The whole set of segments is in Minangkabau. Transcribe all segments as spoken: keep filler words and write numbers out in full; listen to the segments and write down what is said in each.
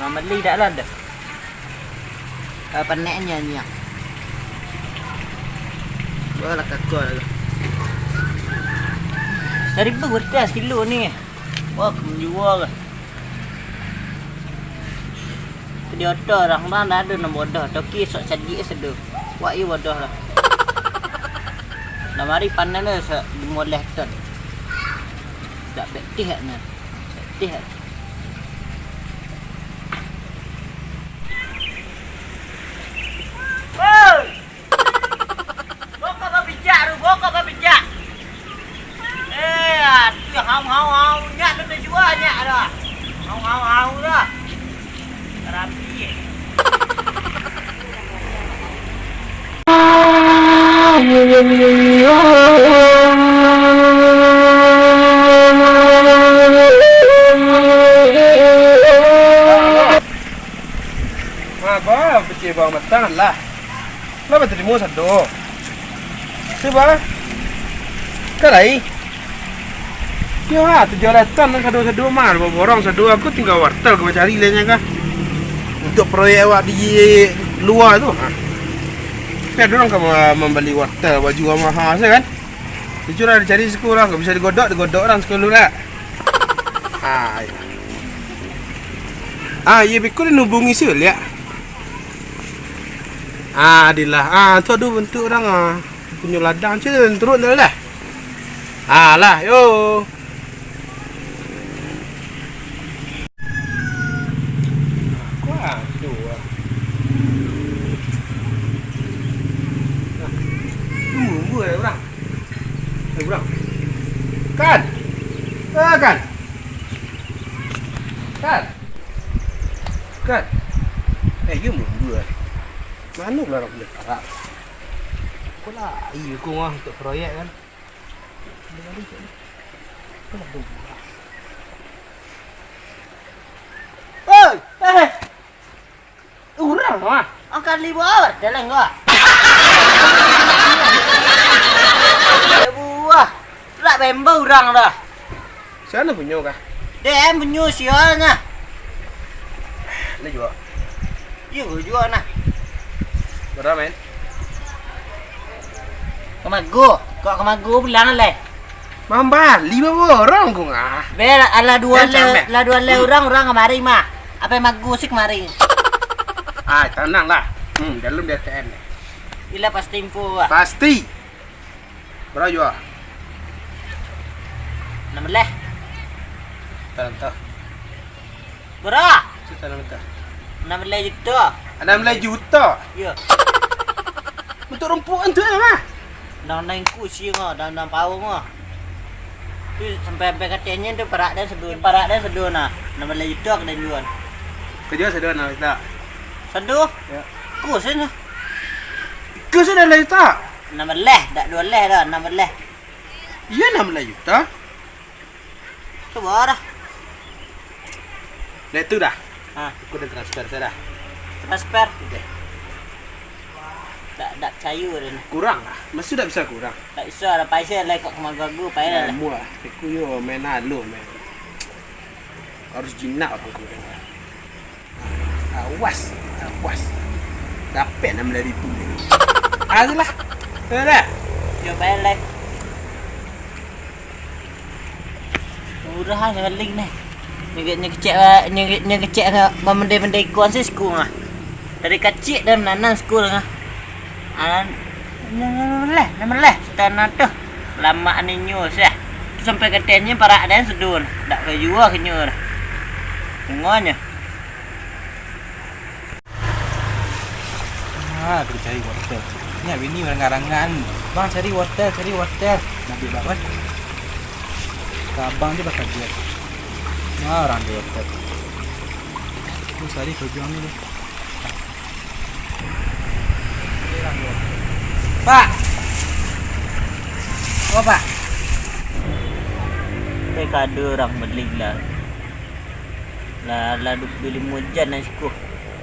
Mambali dak lah dah. Ah, panek nyanyi. Wah, lah kakak lah. Saribu kertas kilo ni. Wah, menjual lah. Di oto urang, urang dah ado nan bodoh. Toki sok cadiak sado. Wak iyo bodoh lah. Dah mari panen tu sa-, dimoleh ton. Dak betih nak. Betih nak. Woi! Bokok bapijak tu, bokok bapijak. Eh, atuh hau, hau, hau, nyak tu tajua, nyak dah. Hau, hau, hau dah. Rapi, eh. Ah, bah, picik bawang matang lah. Lah batarimo sado. Tu bah. Kan lai. Yo ha, tujuah ratuih nan sado-sado mah, baborong sado, aku tingga wartel ka bacari lainyo kah. Untuak proyek awak di lua tu. Ha. Tapi ado urang ka ma-, mambali wartel bajua maha sajo kan. Itu lah dicari siko lah, ka bisa digodok, digodok urang siko lah. Ha, iyo. Ah, iyo, beko den hubungi si Uliak. Ah, adilah. Ah, tu ado bantuak urang, ah. Punyo ladang, cun, turun dah lah. Ah, lah, yo. Kuat tu, ah. Nah, tunggu, tunggu, eh, urang. Eh, urang. Kan? Eh, Kan? Kan? Kan? Eh, iyo mundur. Mano lah urang buliah parak? Ko lah, iyo ko mah untuak proyek kan. Ko lah buah. Oi, eh. Urang mah. Angkali buah, jalan gua. Buah. Lah bembo urang dah. Siapa punyo kah? Dem punyo sialnya. Nak jual? Iyo, jual nah. Berapa, men? Kamago. Kok kamago bilang leh? Mambali baborong ko ngah. Be, lah, lah dua Jangan leh, camek. Lah dua leh urang, urang kamari mah. Apo mago sih kamari? Ah, tanang lah. Hmm, dalam di A T M. Ila pasti info lah. Pasti. Bara juo? Anam baleh. Tantu. Bara? Sudah tantu. Anam baleh juta. Anam baleh juta? Iyo. Untuak rumpuik tu mah? Dang-dang kusi ngah, dang-dang pao ngah. Tu sampai-sampai katonyo tu parak den sado, parak den sado nah. Anam baleh juta ka den juo. Ka juo sado anam baleh juta. Sado? Yo. Kusi nah. Kusi anam baleh juta? Anam baleh, dak duo baleh doh, anam baleh. Iyo, anam baleh juta. Cubo dah. Dah tu dah. Ha. Aku dah transfer sudah. Transfer? Udah. Dak, dak picayo dah ni. Kurang lah. Masih dak bisa kurang. Dak bisa lah, paisah lah kok kamago-mago, paisah lah. Muah. Aku yo main alo, main. Harus jinak orang kurang. Awas, awas. Dapek anam baleh ribu. Ah, tu lah. Tu lah. Yo, bayar lah. Murah lah paling ni. Nyo, nyo kecek, nyo, nyo kecek mamandai-mandai ikuan sih siko mah. Dari kecik dah mananan siko mah. Anan, anam baleh, anam baleh. Tanah tu. Lamak ninyo sah. Tu sampai katonyo parak den sado. Dak ka juo ka nyo. Bungonyo. Ah, aku cari wortel. Nyo bini rangan-rangan. "Bang, cari wortel, cari wortel." Nabi bawah. Ka abang je bakal dia. Nah, orang dia wortel. Tu sehari kau jual ni deh. Pak. Oh, Pak. Eh, kado orang beli lah. Lah, lah dua puluh limo jam nak siko.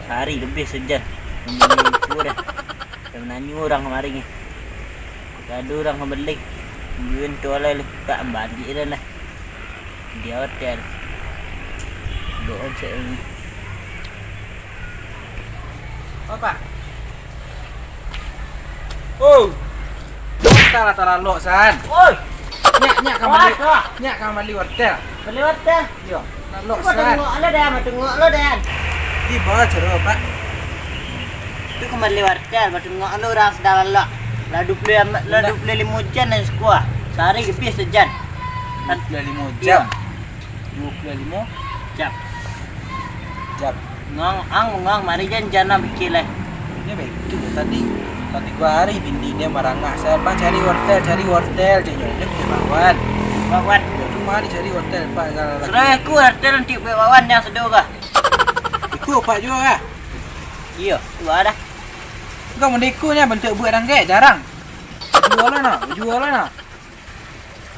Sahari lebih sajo. Nunggu-nunggu dah. Dah mananyo urang kamari ni. Kok ado urang ka bali. Nungguin tu lah, tak balik dah lah. Di hotel. Doa cek ni. Apo? Oh. Talah-talah lok, San. Oi. Nyak, nyak ka bali. Apo? Nyak ka bali wortel. Bali wortel? Iyo. Lalok, San. Batungok lo, Dan, batungok lo, Dan. Di bawah caro, Pak. Tu ka bali wortel, batungok lo urang sadang lalok. Lah duo puluah, lah duo puluah limo jan nan sukua. Sahari labiah sajan. Duo puluah limo jam. Iyo. Duo puluah limo jam. Jam. Ngang, ang, ngang, mari jan, jan lah pikia lai. Ini baik tu tadi. Tadi gua hari bini dia marangah, "Saya, Pak, cari wortel, cari wortel," caknyo. Dia punya bakwan. Bakwan. Dia tu mari cari wortel, Pak, salah lagi. Sudah aku wortel nanti buat bakwan yang sedo kah? Ikut Pak juga kah? Iyo, tu dah. Kau mendekun ya bentuk buat ranggek, jarang. Jual lah nak, jual lah nak.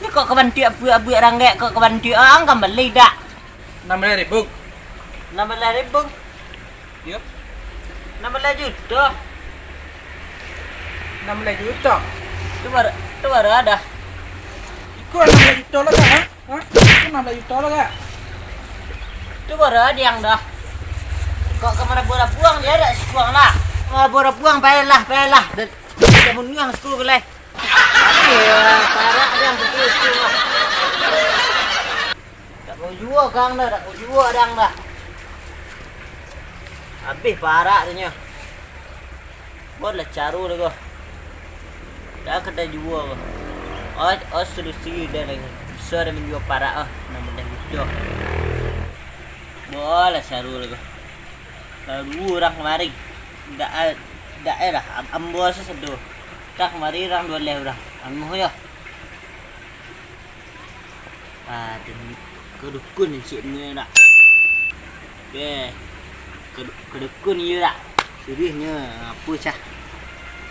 Ni kok kabantuak abuak-abuak ranggek, kok kabantuak ang ka bali dak? Enam belas ribu. Enam belas ribu? Yo. Enam belas juta. Enam belas juta? Tu bara, tu bara dah. Iko enam belas juta lah, Kak, ha? Ha? Iko enam belas juta lah, Kak. Tu bara diang dah. Kok ka marabuang-rabuang dia dak sikuang lah. Marabuang-rabuang, payalah, payalah. Dah, dah munuang suku ke lai. Abih lah, parak dang putus tu lah. Dak mau juo kang dah, dak mau juo dang dah. Abih parak tu nyo. Buatlah caro lah ko. Dak ka dak juo ko. Oh, oh, solusi dah lagi. Bisa dah manjuo parak ah, enam belas juta. Buatlah caro lah ko. Lah duo urang kamari. Dak, dak eh lah, am-, ambo sasedo. Dah kamari urang duo baleh urang. Anu yo. Ah, demi ka dukun cik ni dak. Oke. Ka du-, ka dukun iyo dak. Sirihnyo apo cah.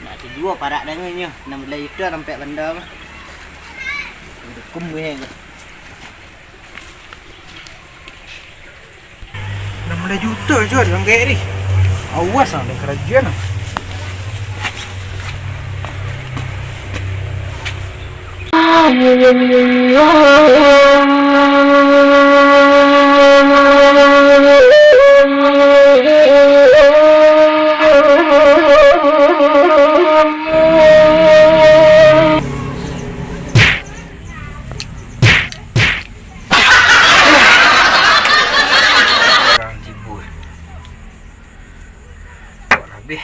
Nak tajuo parak dangan nyo. Enam baleh juta nampek banda mah. Ka dukun buih ko. Enam baleh juta jo di bank K R I. Awas ah, ada karajuan ah. Urang tibo. Kok labih?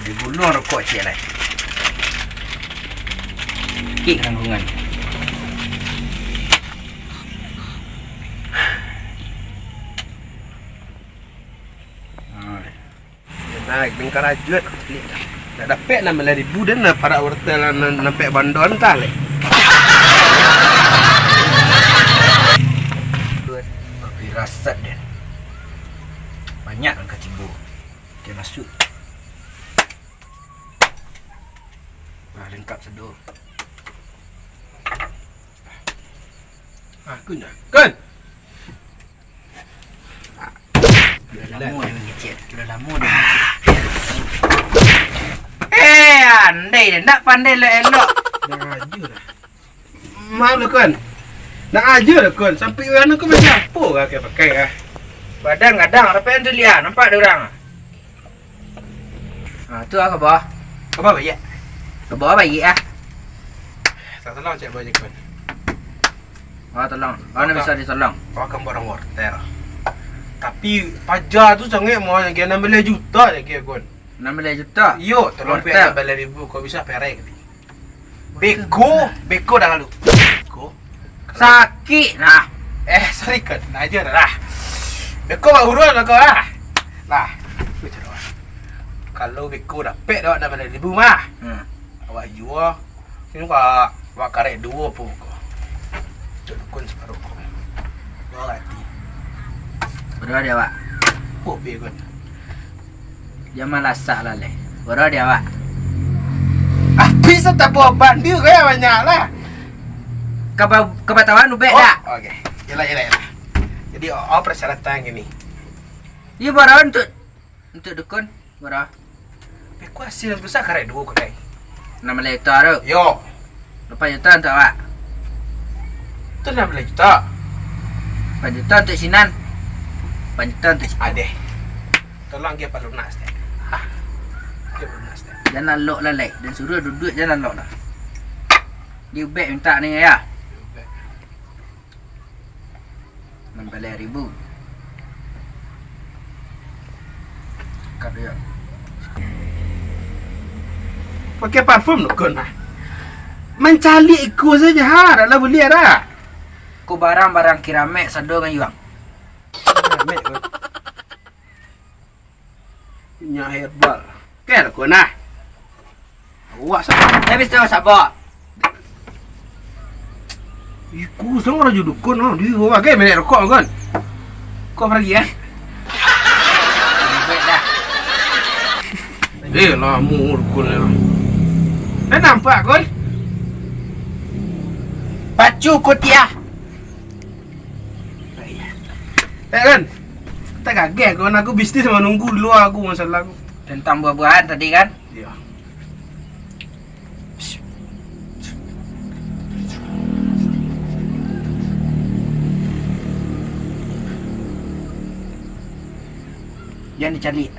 Digulung rokok ciek lai. Kik nanggungan. Nah, bingkar ajuat. Dak dapek enam baleh ribu den lah parak wortel nan, nan nampek bando antah leh. Bafirasat den. Banyak nan ka tibo. Oke, masuk. Nah, lengkap sado. Ah, kun dah. Kun! Sudah lamo dia mangecek. Sudah lamo dia mangecek. Eh, andai dia ndak pandai elok-elok. Dah laju dah. Maaf lah, Kun. Nak aja lah, Kun. Sampai urang tu, Kun, macam apa urang pakai, pakai, ah? Badan gadang, tapi yang tu lihat, nampak ada orang. Ha, tu lah kaba. Kaba baiak. Kaba baiak ah. Tak tolong cek baju, Kun. Oh, tolong. Oh, nak bisa ditolong. Awak kan barang wortel. Tapi paja tu sangat mahal, lagi enam belas juta lagi, Kun. Enam belas juta? Iyo, tolong pihak enam belas ribu, kau bisa perek. Beko, beko dah lalu. Beko. Sakik nah. Eh, sorry, Kun. Nah, aja dah lah. Beko bak urus lah kau lah. Nah, aku cakap, kalau beko dapek dek awak enam belas ribu mah. Hmm. Awak jual. Sini awak, awak karek duo pun ko. Cok dukun saparuh ko. Dua rati. Berapa dia, Wak? Kopi, Kun. Jan malasak lah leh. Bara di awak? Abih satabuah bandu kaya banyak lah. Kaba-, kabatawan ubek dak? Oh, oke. Yalah, yalah, yalah. Jadi, oh, persyaratan gini. Iyo, bara untuk, untuk dukun, bara. Beko hasil nan rusak karek duo kedai. Enam baleh juta tu? Yo. Lapan juta untuk awak. Tu lah baleh juta. Lapan juta untuak sinan. Lapan juta untuak sinan. Adeh. Tolong agiah palunak saketek. Ah. Agiah palunak saketek. Jan lalok lah, Lek. Jan suruah duduak, jan lalok lah. Di ubek mintak ni, yo. Di ubek. Enam baleh ribu. Cakap jo. Pakai parfum dukun lah. Mancaliak iko sajo, ha, dak lah buliah dah. Ko barang-barang kiramek sado ngan yuang. Kiramek ko. Minyak herbal. Oke, dukun lah. Awak sa- Tapi sado sabo. Iku sangat raja dukun, oh. Di bawah, oke, merek rokok, kan? Kau pergi, ya? Baik dah. Eh, lamo dukun lah. Eh, nampak, Kun? Pacu kutiah. Eh, kan? Tak kaget, Kun. Aku bisnis manunggu di luar aku, masalah aku. Tentang buah-buahan tadi, kan? Iya. Jan dicaliak.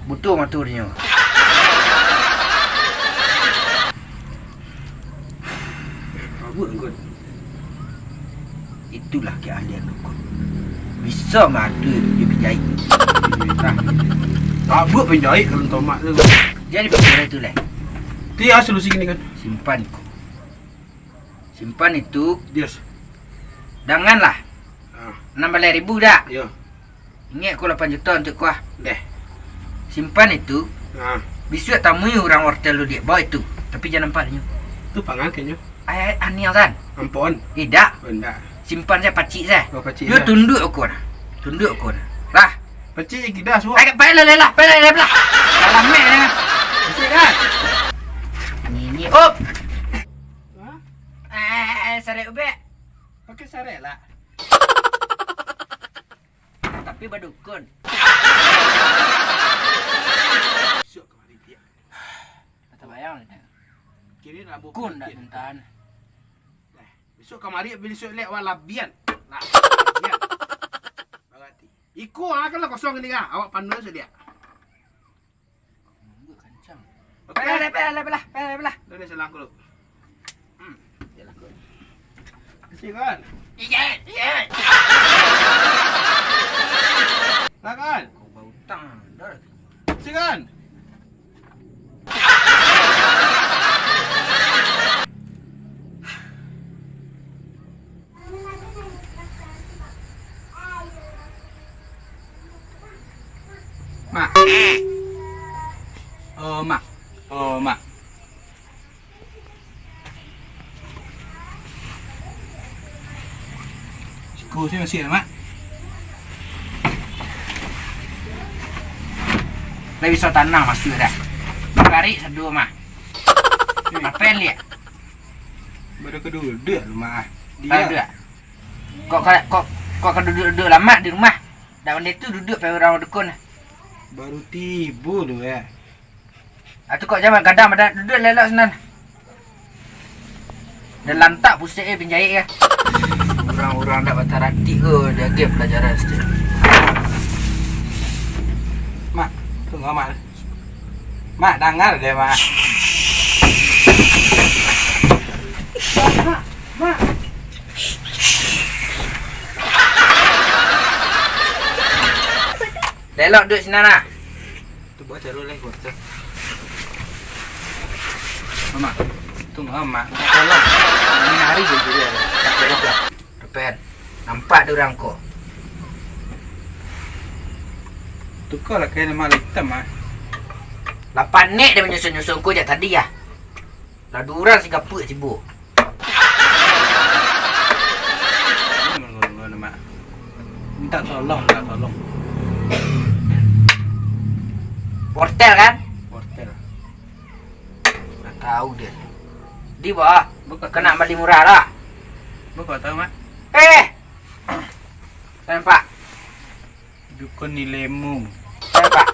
Butuah mato dinyo. Mabuk, Angkut. Itulah keahlian dukun. Bisa maatur jo penjahit. Nah, mabuk penjahit kalau tomak tu. Jan dipikiran tu lai. Tiyo solusi kini kan. Simpan ko. Simpan itu. Yes. Danganlah. Ah. Anam baleh ribu dak? Yo. Ingek ko lapan juta untuak ko ah. Deh. Simpan itu. Ah. Bisuak tamui urang hotel tu, Diak. Bawa itu. Tapi jan nampak dinyo. Tu pangan kenyo. Ai, ai, aniang san. Ampon. Idak. Oh, indak. Simpan sajo pacik sajo. Oh, pacik sajo. Dio tunduak ko nah. Tunduak ko nah. Lah. Pacik je gidas, wak. Ai, pai lah, lah, pai lah, lah, lah. Lah lamek dah. Bisuak kan? Nini, op. Hah? Eh, eh, eh, sarek ubek. Pakai sarek lah. Tapi badukun. Bisuak kamari, Diak. Kata bayang ni. Kini nak buka. Kun dak tentang. Eh, bisuak kamari, bisuak lek awak labian. Lah, labian. Barati. Iko ah, kan lah kosong ni ah. Awak panuah sajo, Diak. Mangga kancang. Oke. Pelah, pelah, pelah, pelah, pelah. Dah, dah, salang dulu. Hmm, jalan dulu. Kasih, kan? Iya, iya. Lah, kan? Kau bautang, dah. Kasih, kan? Mak. Oh, Mak. Oh, Mak. Siko se masih, Mak. Lah bisa tanang masuk dah. Tarik sado, Mak. Apa yang lihat? Baru ka duduak rumah. Dia. Kok ka, kok, kok ka duduak-duduak lamak di rumah? Dak pandai tu duduak pai urang dukun. Baru tibo tu, eh. Atu kok jam gadang badan, duduak lelok sinan. Dah lantak pusek eh penjahit ke. Urang-urang dak bataratik ko, dia game pelajaran situ. Mak, tunggu, Mak. Mak, dangar deh, Mak. Mak, Mak. Lelok duduak sinan lah. Tu buat caru lai kuarter. Mama, tu mama, minta tolong. Ini hari je dia. Tak ada juga. Depan. Nampak tu urang ko. Tukar lah kain lemari hitam ah. Lah panek dia menyusun-nyusun ko jak tadi ah. Lah dua urang si gapuak tibo. Minta tolong, minta tolong. Porter kan? Porter. Dah tahu dia. Di bawah. Buka. Kena bali murah lah. Buka tahu, Mak? Eh! Nampak. Dukun ni lemo. Nampak.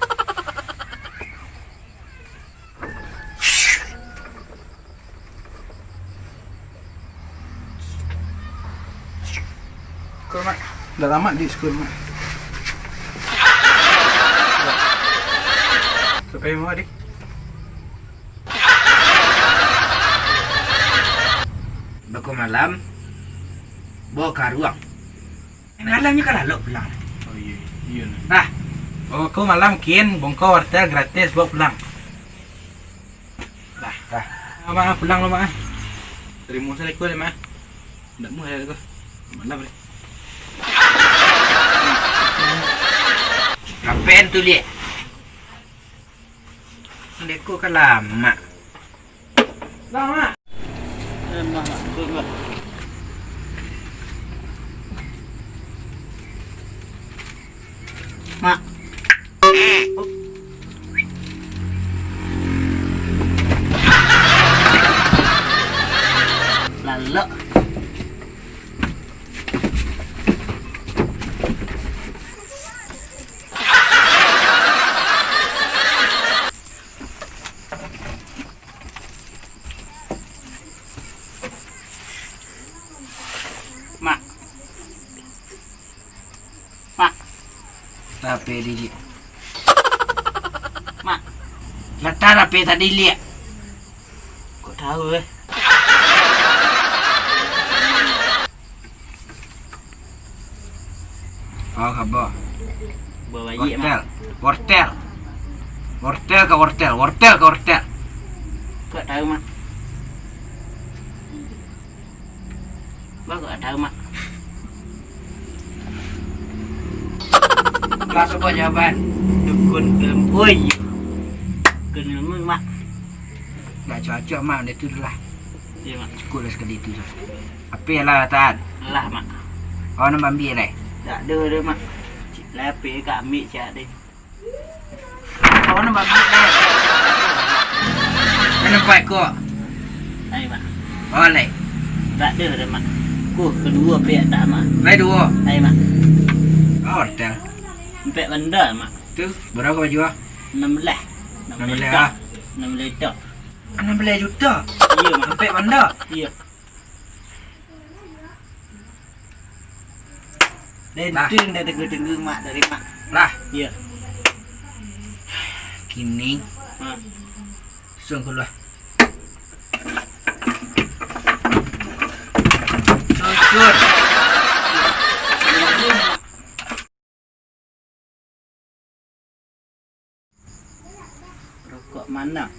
Sekolah, Mak. Dah lama di sekolah, Mak. Sampai rumah, Dik. Beko malam, bawa ka ruang. Malamnyo ka lalok pulang. Oh, iyo, iyo, nah. Dah. Oh, ko malam kin bongko wartel gratis, bawa pulang. Dah. Dah. Ah, Mak, pulang lo, Mak. Tarimo sajo ko deh, Mak. Ndak muah deh ko. Malam deh. Ngapain tu, Liak? Deko ka lamak. Lamak. Eh, Mak, Mak. Mak. Lalok. Mak. Mak. Tapi di Mak. Lah tarapi tadi, Liak. Kok tahu, eh? Oh, kabo. Bawa baiak, Mak. Wortel. Wortel. Wortel ka wortel. Wortel ka wortel. Kok tahu, Mak? Bah, kok tahu, Mak? Masuk kok jawaban. Dukun ilmu. Oh, iyo. Dukun ilmu, Mak. Ndak cocok, Mak, udah tu lah. Iyo, Mak. Cukup lah sekali tu lah. Api lah, Tan. Lah, Mak. Oh, nambah ambil, eh? Ndak ada, ada, Mak. Cik, lah, api ka ambil, cak deh. Kawan nampak duit, eh? Kan nampak ko? Ai, Mak. Boleh. Tak ada dah, Mak. Ko kedua pihak tak, Mak. Lai dua. Ai, Mak. Oh, hotel. Empat benda, Mak. Tu, berapa kau jual? Enam belas. Enam belas, ah. Enam belas juta. Enam belas juta? Iya, Mak. Empat benda? Iya. Lah. Itu yang dah tenggu-tenggu mak dari mak. Lah. Iya. Kini. Ha. Susun keluar. Susun. Rokok mana?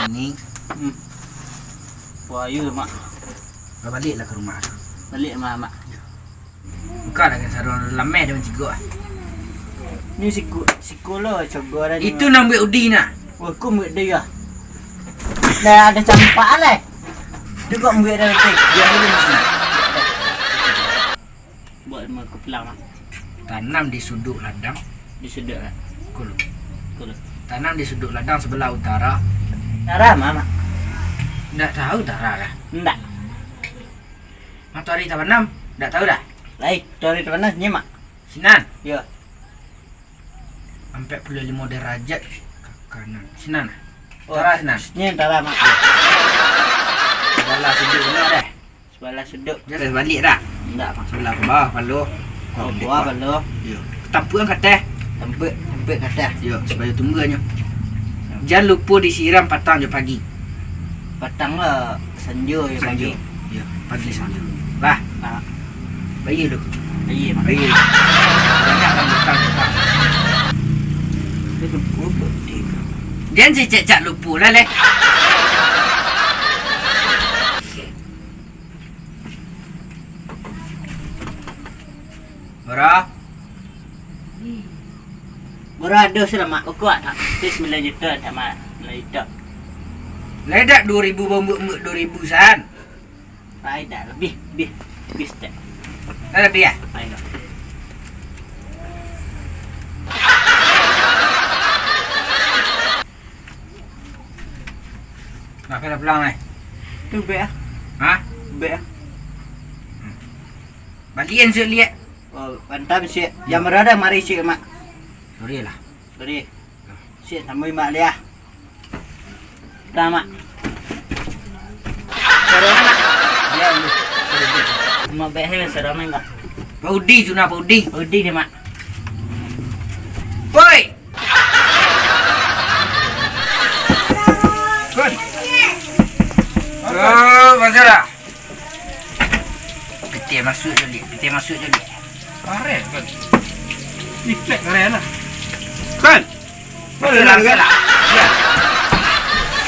Ini. Hmm. Wah, iya, Mak. Lah, baliklah ke rumah. Balik, Mak, Mak. Bukan lah, kan, sarung lameh dia mancigok, ah. Ni siku, siku lo, cogor dah ni. Itu nak buat udi nak. Wah, aku buat dia. Dah ada campak lah. Tu kok buat dah betul. Dia dulu di sana. Buat rumah aku pulang, Mak. Tanam di sudut ladang. Di sudut, Mak. Kul. Kul. Tanam di sudut ladang sebelah utara. Utara, Mak. Ndak tahu utara lah. Ndak. Matahari tabanam, ndak tahu dah? Lai, matahari tabanam sini, Mak. Sinan? Yo. Ampek puluah limo derajat ka kanan. Sinan ah? Oh, utara sinan? Sini utara, Mak. Yo. Sebelah sudut mana deh? Sebelah sudut. Jelas balik dah? Ndak, Mak. Sebelah ke bawah, palo. Oh, bawah, palo. Yo. Tampuak kan kateh? Tampuak, tampuak kateh. Yo, supaya tumbuahnyo. Yo. Jan lupo disiram patang jo pagi. Patang lah, sanjo jo pagi. Sanjo. Yo, pagi sanjo. Lah. Ah. Bayi tu. Bayi, Mak. Bayi. Banyak rambutan, Mak. Dia lupo berhenti. Jan cecek cak lupo lah, leh. Bara? Bara ado sudah, Mak. Ukuak, Mak. Tu sembilan juta, Mak. Sembilan juta. Lai dak dua ribu, bambuak-bambuak dua ribu san? Lai dak, lebih, lebih. Lebih setek. Lai lebih, ah? Lai dak. Nah, kena pulang, eh. Tu bek, ah. Hah? Bek, ah. Hmm. Balian suik liak. Oh, mantap, Sik. Jam bara dah mari, Sik, Mak? Sore lah. Sore. Sik, tambahin Mak liak. Dah, Mak. Sore, Mak. Ya, lu. Mak, bek saya sore, Mak. Pak Udi tu nah, Pak Udi. Pak Udi dia, Mak. Woi! Kun. Oh, masalah. Pitih masuk je, Lik. Pitih masuk je, Lik. Karen, Kun. Iplek karen lah. Kun. Masalah, masalah. Ya.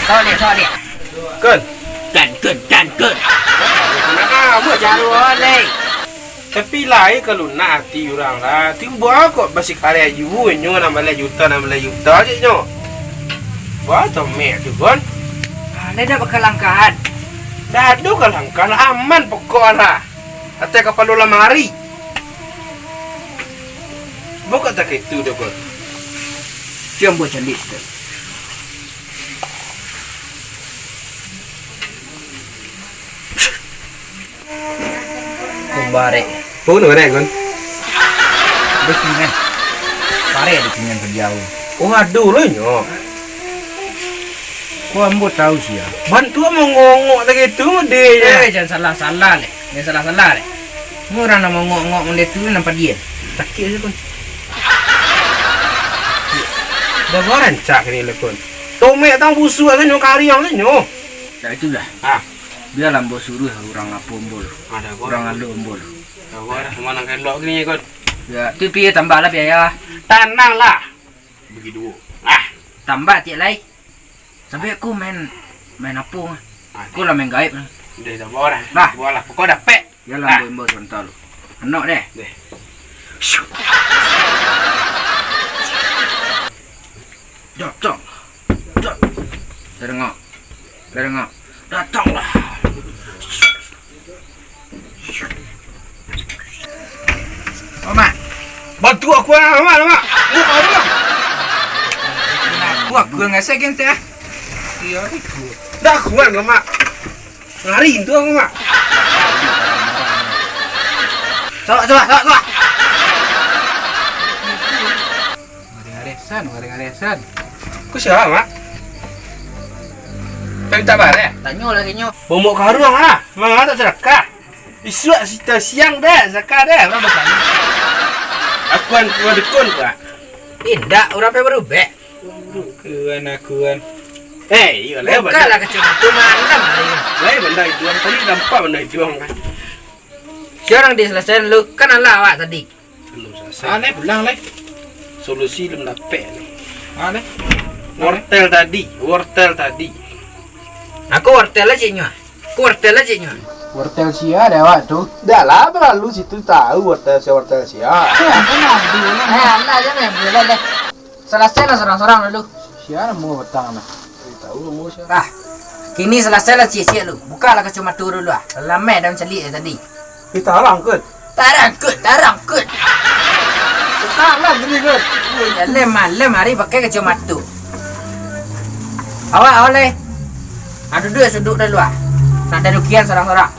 Sorry, sorry. Kun. Kun, Kun, Kun, Kun. Kenapa? Jaruan, Lik. Tapi lai ka lunak ati urang lah. Tibo kok basikareh ayu nyo, anam baleh juta, anam baleh juta je nyo. Wah, tomek tu, Kun. Ah, lai dak bakalangkahan? Dak ado kalangkahan, aman pokok lah. Ateh kapalo lamari. Bokok tak itu dah, Kun. Cium bau candi situ. Ko barek. Pun barek, Kun. Di Kingan. Barek di Kingan Padiau. Oh, ado lo nyo. Ko ambo tahu sia. Bantu mangongok lagi tu, deh. Eh, jan salah-salah, Lek. Jan salah-salah, Lek. Ni urang nan mangongok-ngok model tu, nan padian. Sakik sia, Kun. Dah barancak ni, Lek, Kun. Tomek tang busuak tu nyo, kariang tu nyo. Tak itulah. Ah. Biarlah ambo suruh urang apo ambo tu. Ada apa? Urang alu ambo tu. Ada apa dah? Mana kelok gini, Kun? Ya, tu pi tambahlah biaya. Tananglah. Bagi duo. Ah. Tambah tiak lai. Sampai aku main, main apo? Ah, aku lah main gaib. Dah, tak apa dah. Lah. Buatlah. Pokok dapek. Yalah, ah. Ambo, ambo sebentar lu. Anok deh. Deh. Datang. Datang. Terengok. Terengok. Datanglah. Mamak. Bantu aku lah, Mamak, Mamak. Buka aku lah. Aku, aku yang ngasih kan teh. Iya, itu. Dah kuat, Mamak. Lari tu aku, Mak. Salah, salah, salah, salah. Ngareh-ngaresan, ngareh-ngaresan. Ku sia, Mak? Kau minta bareh? Tanyo lah, tanyo. Bomok karuang lah. Manga tak sedekah. Isuak sita siang deh, sedekah deh. Urang batanyo. Akuan, urang dukun, Pak. Indak, urang pai barubek. Kuan, akuan. Eh, iyo lah. Bukalah kacamata malam hari. Lai banda itu, tadi nampak banda itu, kan. Sia urang diselesaikan lu, kan alah awak tadi. Belum selesai. Aneh pulang, Leh. Solusi belum dapek, Leh. Aneh. Wortel tadi, wortel tadi. Aku wortel aja nyo. Aku wortel aja nyo. Wortel sia deh awak tu. Dah lah, berlalu situ tahu wortel sia, wortel sia. Eh, alah, jangan bola deh. Salasailah surang-surang dulu. Sia namo batang nah. Tahu namo sia. Ah, kini salasailah ciek-ciek lu. Bukalah kacamata dulu ah. Lameh dah mancaliak dari tadi. Eh, tarang, Kut. Tarang, Kut. Tarang, Kut. Tarang, Kut. Jaleh malam hari pakai kacamata. Awak, awak, Leh. Ah, duduak, duduak dulu ah. Nak darukian surang-surang.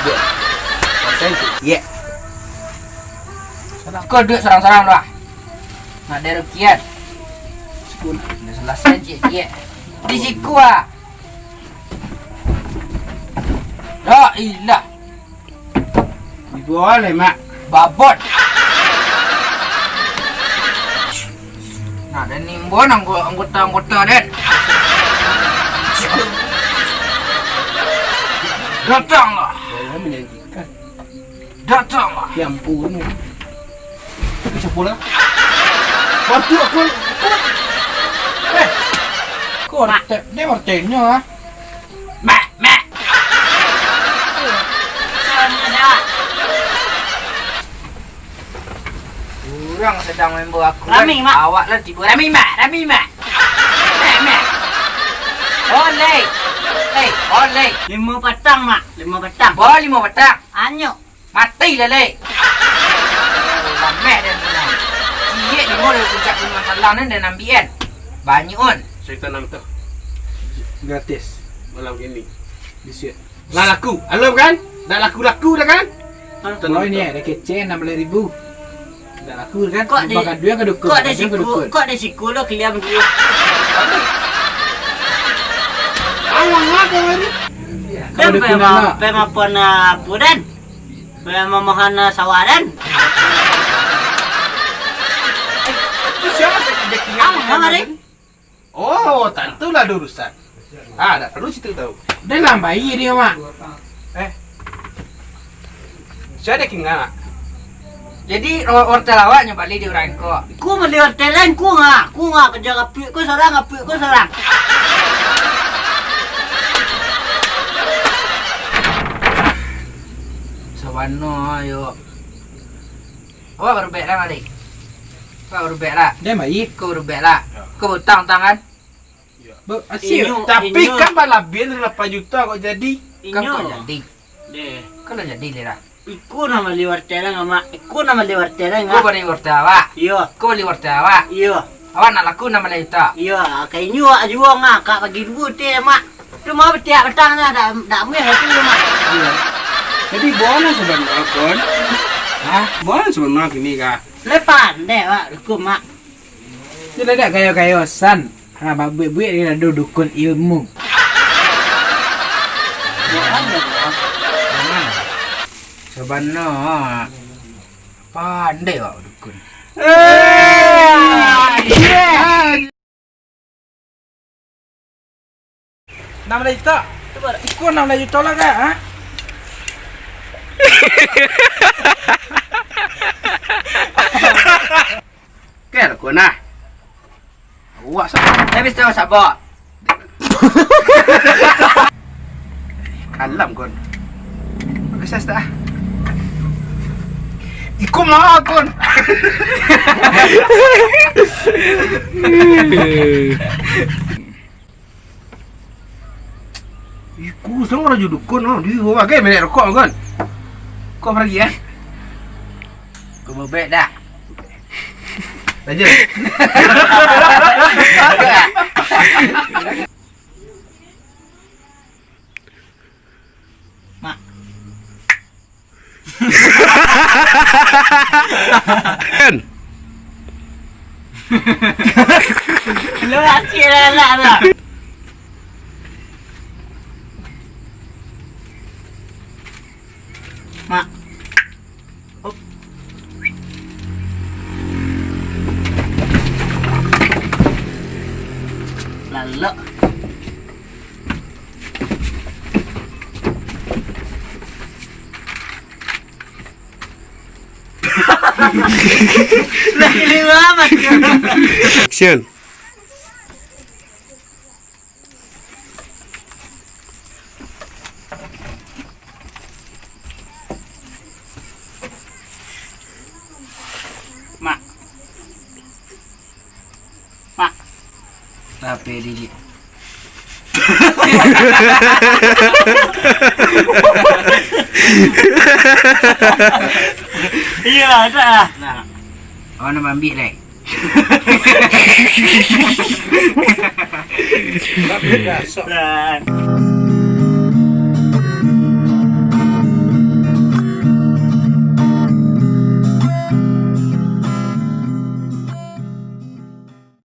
Duduak. Rasain tu. Ye. Kau duduak surang-surang dulu ah. Nak darukian. Sikun. Dah salasai ciek-ciek. Di siku ah. La ilah. Dibuang leh, Mak. Babot. Nak den imbon anggo-, anggota-anggota den. Datanglah. Jangan menjanjikan. Datanglah. Ya ampun. Itu siapa lah? Bantu aku. Eh. Kau Mak. Tep, dia bertanya ah. Mak, mak. Salamnya siapa? Urang sadang maimbau aku. Rami, Mak. Awak lah tibo. Rami, Mak. Rami, Mak. Mak, Mak. Oleh. Eh, oleh. Limo patang, Mak. Limo patang. Bo, limo patang. Anyo. Mati lah, Leh. Lameh den pulang. Ciek limo dari puncak Gunuang Talang ni den ambiak kan. Banyak on. Saya tanam tu. Gratis. Malam kini. Bisuak. Lah laku. Alun kan? Dah laku-laku dah kan? Kalau ini ada kecil enam belas ribu. Dah laku kan? Kok di, Makan duit ke dukun? Kok di Makan duit ke siku, dukun? Kok di siku lo kalian berdua? Alang apa ni? Kalau Dan dukun pema-, lah. Pemapan apa, Dan? Pemamohan, ah, sawah, Dan? Itu siapa yang dia tinggal Alang di sana, apa, Dan? Oh, tantulah ada urusan. Ah, tak perlu situ tahu. Dah lah, baik dia, Mak. Eh. Siapa yang tinggal, Mak? Jadi, ro-, wortel awak nyo bali di urang ko. Ku bali wortel lain, ku ngak. Ku ngak kerja kapik ku sorang, kapik ku sorang. Sabana, yo. Awak barubek lah, Malik. Awak barubek lah. Dia baik. Kau barubek lah. Ya. Kau utang-utang kan? Ya. Ba-, asyik. Inyo, Tapi inyo. Kan balabihan dari lapan juta kok jadi. Kan Inyo. Kok jadi. Deh. Kan lah jadi, Lira. Iko nan bali wortel, Mak. Iko nan bali wortel, Kau Mak. Bali wortel awak? Iyo. Kau bali wortel awak? Iyo. Awak nak laku enam baleh juta? Iyo, ka inyo awak juo, Mak. Kak bagi duo teh, Mak. Tu mau batiak batang dah, dak, dak meh tu, Mak. Iyo. Jadi, buah lah sabana, Kon. Hah? Buah lah sabana kini, kah? Lepan deh, Mak. Dukun, Mak. Dia dak gayo-gayo san. Ha, babuik-buik dia ado dukun ilmu. Sabana. Pandai awak dukun. Eh, iya. Enam belas juta. Iko enam belas juta lah, Kak, ha? Oke, lah, Kon, nah. Awak sa-, Tapi sabo, sabo. Kalam, Kon. Pakai sas tak, ah? Iko mah, Kon. Iku sama raja dukun, oh, di bawah kan, menek rokok, kan? Kau pergi, eh? Kau bebek dah. Lanjut. Mak. Kan? Lu asyik lah, lah, lah. Mak. Hop. Lalok. Lah, gila amat. Action. Mak. Mak. Tapi, Didi. Iya, ada. Nah. Oh, nak ambil, dek. Nah.